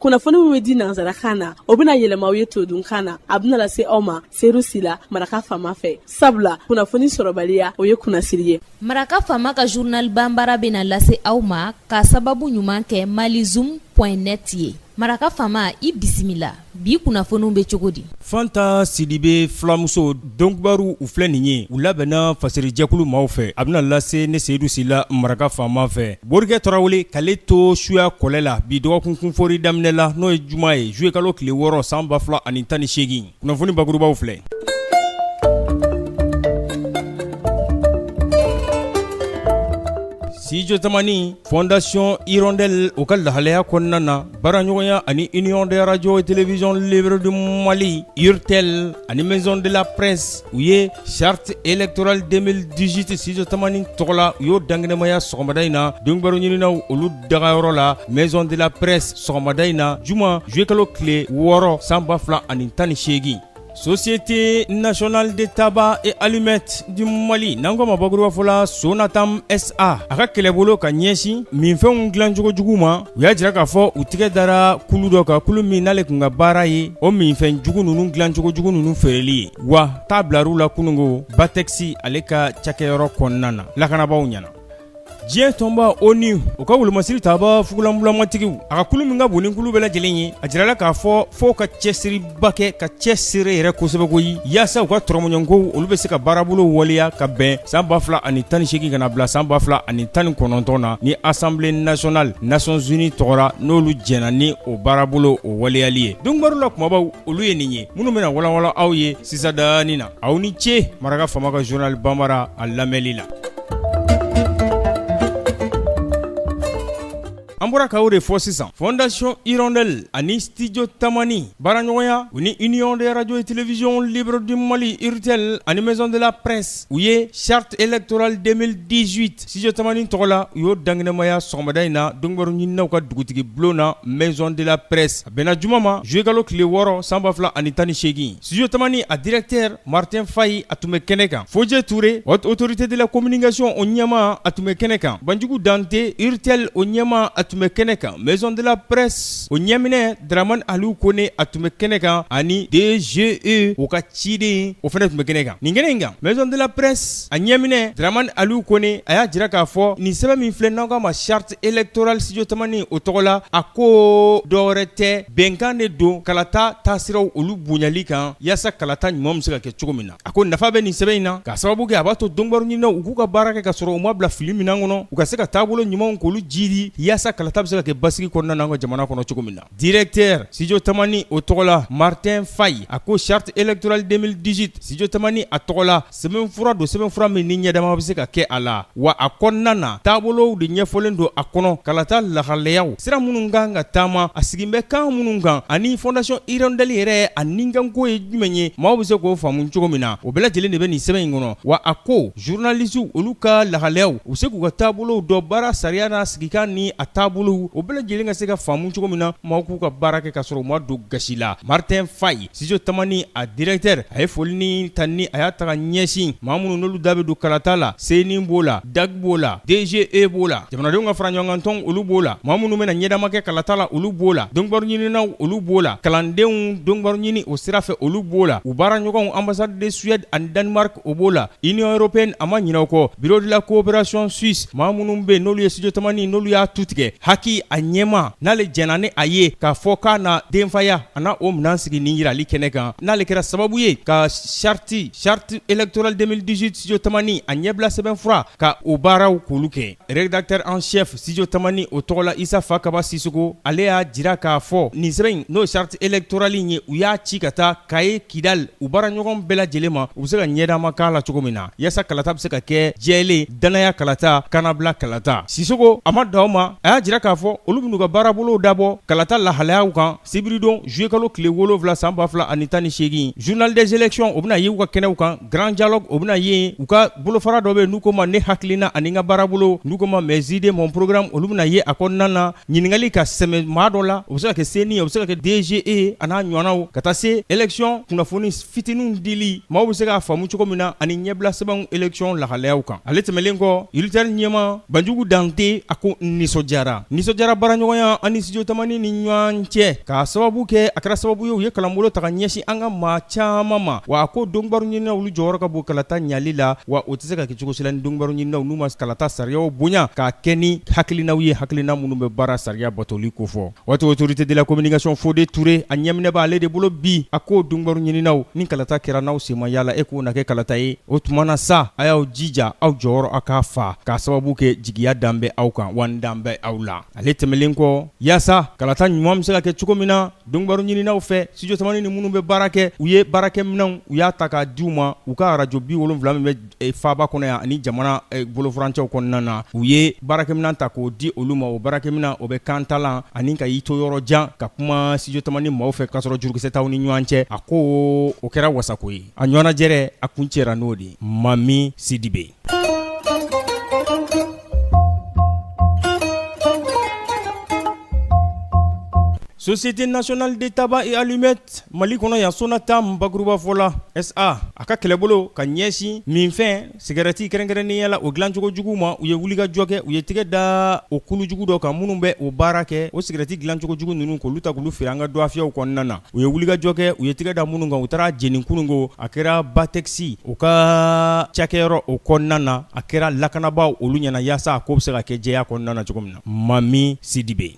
Kunnafoni min bɛ di nansarakan na, o bɛna yɛlɛma aw ye todunkan na. A bɛna lase aw ma Seyidu Sila, Maraka Faama fɛ, sabula kunnafoni sɔrɔbaliya, o ye kunnasiri ye. Maraka Faama ka journal banbara bɛna lase aw ma ka sababu ɲuman kɛ malizoom.net ye. Maraka Faama, i bisimila. Bi kunnafoniw bɛ cogo di? Fanta Sidibe fulamuso donkibaru u filɛ nin ye, u labɛnna fasirijɛkulu maaw fɛ. A bɛna lase ne Seyidu Sila, Maraka Faama fɛ. Borikɛ Tarawele k'ale to suya kɔlɛ la bi dɔgɔkun kunfori daminɛ la, n'o ye juma ye, juillet kalo tile 6 san 2018. Kunnafoni bakurubaw filɛ. Studio Tamani, Fondation Hirondelle o ka lahalaya kɔnɔna na, baaraɲɔgɔnya ani Union des radios et télévisions libres du Mali, URTEL ani Maison de la Presse, u ye charte électorale 2018 Studio Tamani tɔgɔ la, u y'o dankɛnɛmaya sɔgɔmada in na donkibaru ɲininaw olu dagayɔrɔ la Maison de la Presse sɔgɔmada in na, juma juillet kalo tile 6 san 2018. Société nationale de tabac et allumettes du Mali, n'an ko ma bakurubafɔ la Sonatam SA, a ka kɛlɛbolo ka ɲɛsin minfɛnw dilancogo jugu ma, u y'a jira k'a fɔ u tigɛ dara kulu dɔ kan, kulu min n'ale tun ka baara ye o minfɛn jugu ninnu dilancogo jugu ninnu feereli ye. Wa taa bilar'u la kunungo Batɛkisi ale ka cakɛyɔrɔ kɔnɔna na lakanabaaw ɲɛna. Diɲɛ tɔnba ONU o ka wolomasiri taaba fugulanbulamatigiw, a ka kulu min ka bon ni kulu bɛɛ lajɛlen ye, a jirala k'a fɔ f'o ka cɛsiriba kɛ, ka cɛsiri yɛrɛ kosɛbɛ koyi, yaasa u ka tɔrɔmɔɲɔgɔnkow olu bɛ se ka baarabolo waleya ka bɛn san 2018 ka na bila san 2019 na ni Assemblée nationale Nations Unies tɔgɔra, n'olu jɛnna ni o baarabolo o waleyali ye. Donkibaru la kumabaw olu ye nin ye minnu bɛna walawala aw ye sisan dani na. Aw ni ce Maraka Faama ka journal banbara a lamɛnli la. An bɔra ka o de fɔ sisan, Fondation Hirondelle ani Studio Tamani baaraɲɔgɔnya u ni Union des radios et télévisions libres du Mali, URTEL ani Maison de la Presse, u ye charte électorale 2018 Studio Tamani tɔgɔ la, u y'o dankɛnɛmaya sɔgɔmada in na donkibaru ɲininaw ka dugutigi bulon na Maison de la Presse. A bɛnna juma ma, juillet kalo tile 6 san 2018. Studio Tamani a directeur Martin Faye a tun bɛ kɛnɛ kan, Fojɛ Ture, Haute Autorité de la Communication o ɲɛmaa, a tun bɛ kɛnɛ kan, Banjugu Dante, URTEL o ɲɛmaa, a tun bɛ kɛnɛ kan, Maison de la Presse o ɲɛminɛ Dramane Aliou Kone a tun bɛ kɛnɛ kan, ani DGE o ka ciden o fana tun bɛ kɛnɛ kan. Nin kɛnɛ in kan, Maison de la Presse a ɲɛminɛ Dramane Aliou Kone a y'a jira k'a fɔ nin sɛbɛn min filɛ n'an k'a ma charte électorale Studio Tamani o tɔgɔ la, a ko dɔwɛrɛ tɛ, bɛnkan de don kalata taasiraw olu bonyali kan yaasa kalata ɲuman bɛ se ka kɛ cogo min na. A ko nafa bɛ nin sɛbɛn in na k'a sababu kɛ a b'a to donkibaru ɲininaw u k'u ka baara kɛ ka sɔrɔ u ma bila fili minɛn kɔnɔ, u ka se ka taabolo ɲumanw k'olu jidi yaasa kalata bɛ se ka kɛ basigi kɔnɔna na an ka jamana kɔnɔ cogo min na. Directeur Studio Tamani o tɔgɔ la Martin Faye a ko charte électorale 2018 Studio Tamani a tɔgɔ la sɛbɛnfura don, sɛbɛnfura min ni ɲɛdama bɛ se ka kɛ a la, wa a kɔnɔna na taabolow de ɲɛfɔlen don a kɔnɔ, kalata lahalayaw, sira minnu kan ka taama, a sigin bɛ kan minnu kan, ani Fondation Hirondelle yɛrɛ a nikanko ye jumɛn ye, maaw bɛ se k'o faamu cogo min na, o bɛɛ lajɛlen de bɛ nin sɛbɛn in kɔnɔ. Wa a ko journalistes olu ka lahalayaw, u bɛ se k'u ka taabolow dɔn, baara sariya n'a sigikan ni a taabolow, o bɛɛ lajɛlen ka se ka faamu cogo min na, maaw k'u ka baara kɛ ka sɔrɔ u ma don gasi la. Martin Faye, Studio Tamani a directeur, a ye foli ni tanuni a y'a ta ka ɲɛsin maa minnu n'olu da bɛ don kalata la, CENI b'o la, DAC b'o la, DGE b'o la, jamanadenw ka faraɲɔgɔnkan olu b'o la, maa minnu bɛna ɲɛdama kɛ kalata la olu b'o la, donkibaru ɲininaw olu b'o la, kalandenw donkibaru ɲini o sira fɛ olu b'o la, u baaraɲɔgɔnw ambassade de Suède ani Danemark o b'o la, Union européenne a ma ɲinɛ o kɔ, Bureau de la coopération suisse, maa minnu bɛ yen n'olu ye Studio Tamani n'olu y'a tu tigɛ, HAKI a ɲɛmaa n'ale jɛnna ni a ye k'a fɔ k'a na denfaya a na o minɛn sigi nin yirali kɛnɛ kan, n'ale kɛra sababu ye ka charte électorale 2018 Studio Tamani a ɲɛbila sɛbɛnfura ka o baaraw k'olu kɛ. Rédacteur en chef Studio Tamani o tɔgɔ la Isa Fakaba Sisoko, ale y'a jira k'a fɔ nin sɛbɛn in n'o charte électorale in ye, u y'a ci ka taa Kaye, Kidal u baaraɲɔgɔn bɛɛ lajɛlen ma, u bɛ se ka ɲɛdama k'a la cogo min na yaasa kalata bɛ se ka kɛ jɛlen, danaya kalata, kanabila kalata. Sisoko a ma dan o ma, a y'a jira k'a fɔ olu bɛn'u ka baarabolow dabɔ kalata lahalayaw kan sibiridon juillet kalo tile 7 san 2018. Journal des élections o bɛna ye u ka kɛnɛw kan, Grand dialogue o bɛna ye u ka bolofara dɔ bɛ yen n'u ko ma ne hakilina ani n ka baarabolo, n'u ko ma mes idées mon programme, olu bɛna ye a kɔnɔna na. Ɲininkali ka sɛmɛ maa dɔ la, o bɛ se ka kɛ CENI ye, o bɛ se ka kɛ DGE a n'a ɲɔgɔnnaw, ka taa se élection kunnafoni fitininw dili maaw bɛ se k'a faamu cogo min na ani ɲɛbila sɛbɛnw élection lahalayaw kan. Ale tɛmɛnlen kɔ, URTEL ɲɛmaa Banjugu Dante a ko nisɔndiyara. la nisɔndiyara baaraɲɔgɔnya ani studio Tamani ni ɲɔgɔn cɛ k'a sababu kɛ a kɛra sababu ye u ye kalanbolo ta ka ɲɛsin an ka maa caman ma. Wa a ko donkibaru ɲininaw olu jɔyɔrɔ ka bon kalata ɲali la, wa o tɛ se ka kɛ cogo si la ni donkibaru ɲininaw n'u ma kalata sariyaw bonya k'a kɛ ni hakilinaw ye, hakilina minnu bɛ baara sariya batoli kofɔ. Waati autorité de la communication Fode Ture a ɲɛminɛ b'ale de bolo bi. A ko donkibaru ɲininaw, ni kalata kɛra n'aw sen ma y'a la, e k'o na kɛ kalata ye. O tuma na sa, a y'aw jija aw jɔyɔrɔ a k'a fa k'a sababu kɛ jigiya dan bɛ aw kan wa n dan bɛ aw la. Ale tɛmɛnlen kɔ, yaasa kalata ɲuman bɛ se ka kɛ cogo min na donkibaru ɲininaw fɛ, studio Tamani ni minnu bɛ baara kɛ, u ye baarakɛminɛnw u y'a ta k'a di u ma, u ka arajo 70 min bɛ faaba kɔnɔ yan ani jamana bolofurancɛw kɔnɔna na, u ye baarakɛminɛn ta k'o di olu ma. O baarakɛminɛn o bɛ kantalan ani ka i to yɔrɔ jan ka kuma studio Tamani maaw fɛ k'a sɔrɔ jurukisɛ t'aw ni ɲɔgɔn cɛ. A ko o kɛra wasako ye. A ɲɔgɔnnajɛrɛ a kuncɛra n'o de ye. Mami Sidibe. Société nationale de tabac et allumettes Mali kɔnɔ yan Sonatam bakurubafɔ la SA a ka kɛlɛbolo ka ɲɛsin minfɛn sigarɛti kɛrɛnkɛrɛnnenya la o dilancogo jugu ma, u ye wulikajɔ kɛ, u ye tɛgɛ da o kulu jugu dɔ kan minnu bɛ o baara kɛ, o sigarɛti dilancogo jugu ninnu k'olu ta k'olu feere an ka dɔgɔfiyɛw kɔnɔna na. U ye wulikajɔ kɛ, u ye tɛgɛ da minnu kan, u taara jeni kununko, a kɛra Batɛkisi u ka cakɛyɔrɔ o kɔnɔna na, a kɛra lakanabaaw olu ɲɛna yaasa a ko bɛ se ka kɛ jɛya kɔnɔna na cogo min na. Mami Sidibe.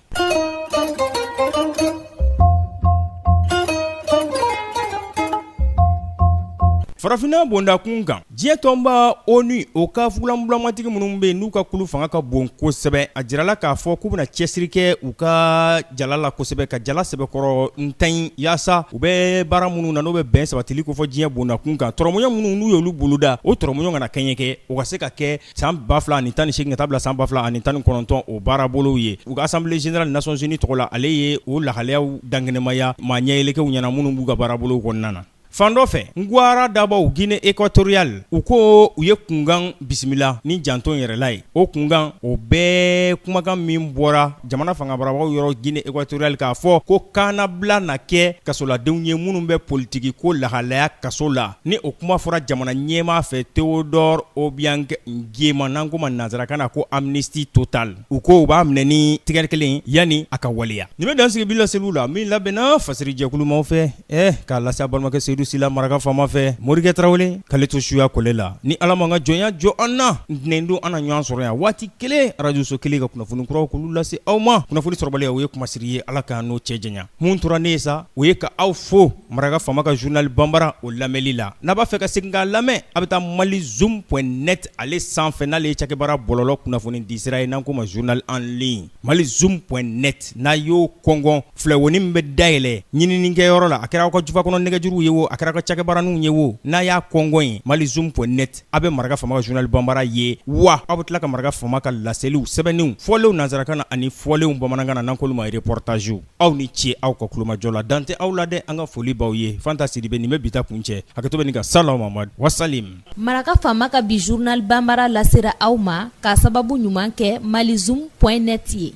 Farafinna bondakun kan, diɲɛ tɔnba ONU o ka fugulanbulamatigi minnu bɛ yen n'u ka kulu fanga ka bon kosɛbɛ, a jirala k'a fɔ k'u bɛna cɛsiri kɛ u ka jala la kosɛbɛ, ka jala sɛbɛkɔrɔ ntan yaasa u bɛ baara minnu na n'o bɛ bɛn sabatili kofɔ diɲɛ bondakun kan, tɔrɔmɔɲɔ minnu n'u y'olu boloda, o tɔrɔmɔɲɔ kana kɛɲɛ kɛ, o ka se ka kɛ san 2018 ka taa bila san 2019 o baarabolow ye. U ka assemblée générale Nations Unies tɔgɔ la, ale ye o lahalayaw dankɛnɛmaya maa ɲɛyɛlɛkɛw ɲɛna minnu b'u ka baarabolow kɔnɔna na. Fan dɔ fɛ, Ngwara dabaw Guinée équatoriale, u ko u ye kunkan bisimila ni janto yɛrɛla ye. O kunkan, o bɛɛ kumakan min bɔra jamana fangamarabagaw yɔrɔ Guinée équatoriale k'a fɔ ko kannabila na kɛ kasoladenw ye minnu bɛ politiki ko lahalaya kaso la, ni o kuma fɔra jamana ɲɛmaa fɛ Théodore Obiang Nguema, n'an k'o ma nansarakan na ko amnistie totale. U ko u b'a minɛ ni tigɛ kelen yanni a ka waleya. Nin bɛ dan sigi bi laseliw la min labɛnna fasiri jɛkulu maaw fɛ. Ɛ k'a lase a balimakɛ Seyidu Sila maraka faama fɛ, Morikɛ Tarawele k'ale to suya kɔlɛ la. Ni Ala m'an ka jɔnya jɔ an na, ntɛnɛndon an na ɲɔgɔn sɔrɔ yan waati kelen, arajoso kelen ka kunnafoni kuraw k'olu lase aw ma. Kunnafoni sɔrɔbaliya o ye kumasiri ye, Ala k'an n'o cɛ janya. Mun tora ne ye sa, o ye ka aw fo maraka faama ka journal banbara o lamɛnli la. N'a b'a fɛ ka segin k'a lamɛn, a bɛ taa malizoom point net ale sanfɛ, n'ale ye cakɛbaara bɔlɔlɔ kunnafoni disira ye, n'an k'o ma journal en ligne. Malizoom point net, n'a y'o kɔngɔn, filɛwonin min bɛ dayɛlɛ ɲininikɛyɔrɔ la, a kɛra aw ka jufa kɔnɔ nɛgɛjuruw ye wo, a kɛra aw ka cakɛbaaraninw ye wo, n'a y'a kɔngɔn yen malizoom point net, a bɛ maraka faama ka journal banbara ye, wa aw bɛ tila ka maraka faama ka laseliw sɛbɛnniw fɔlenw nansarakan na ani fɔlenw bamanankan na, n'an k'olu ma reportagew. Aw ni ce aw ka tulomajɔ la, dan tɛ aw la dɛ, an ka foli b'aw ye. Fanta Sidibe nin bɛ bi ta kuncɛ, hakɛto bɛ nin kan, salaw Mamadu wasalim. Maraka faama ka bi journal banbara lasera aw ma k'a sababu ɲuman kɛ malizoom point net ye.